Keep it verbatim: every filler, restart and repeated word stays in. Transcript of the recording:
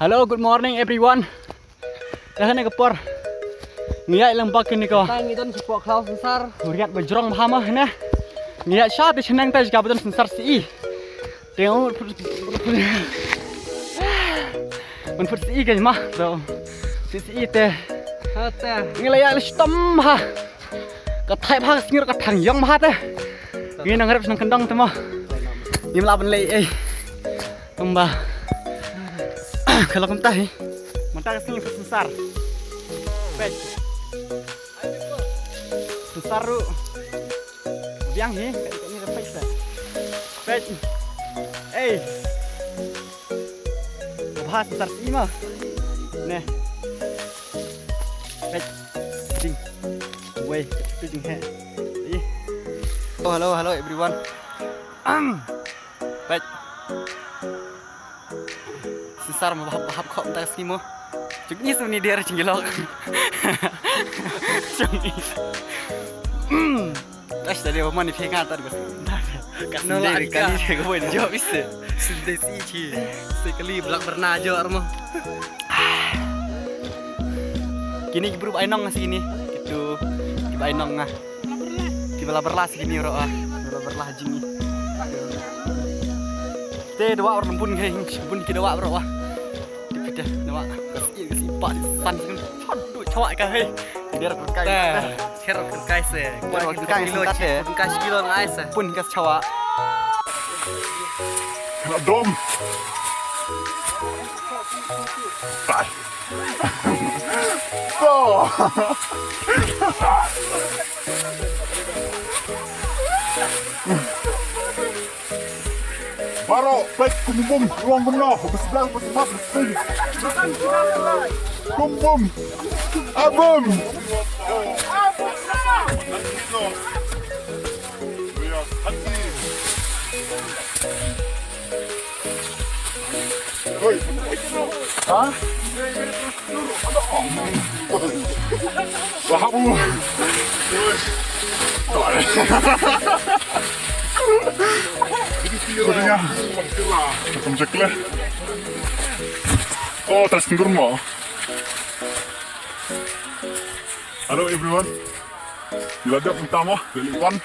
Hello, good morning everyone. Te hane ka por ngi ïaid lang bak kane ka. Tang ngi don ki pok khlaw synsar. Riat ba jrong bha ma hane. Ngi ïaid sha te shneng te jaka ba don synsar si. Te ngi un phut si ka ma bro. Si si te. Ha te. Ngi la ïaid la shitom bha. Ka thait bha ka sngi ruh ka thang ïong bha te. Ngi nang rep shnong kyndong te mo. Ngim lah ban leh ei. Kumba. Ka la kumta hi. Mynta ka sngi ka synsar. Peit. Synsar ruh. Biang hi, ka ni ka peit sa. Peit. Ei. Bha synsar si mo. Ne. Peit. Jing. Wei, peit jing he. Ih. Oh, hello, hello everyone. Peit. Synsar mo bahap bahap khop ta simo. Jingis ni dia jingilok. Jingis. Tash tadi apa ni phi nga tar gus. Ka sendiri kali dia ka boy jawab ise. Sendiri si chi. Sekali belak pernah jawab mo. Kini ki bru ba ai nong si kini. Kitu ki ba ai nong nga. Ki ba la berla si kini ro ah. Ki ba la berla jing ni. Te dua orang bun kai bun ki dua ro ah. Ki pita dua. Ka si ka si pa si san si. Aduh chawa ka hei. Ki der kai. Ker kai se. Ker kai se. Ker kai kilo ngai se. Pun ka chawa. Kena dom. Tai. Bo. Baroh peit kum bum, ruang kumno, bes blang bes mat bes pin. Kum bum. Abum. Hoi. Ha? Wahab. Kurangnya. Macam ceklah. Oh, tas kendur mo. Hello everyone. Ila dep utama, dari Iwan.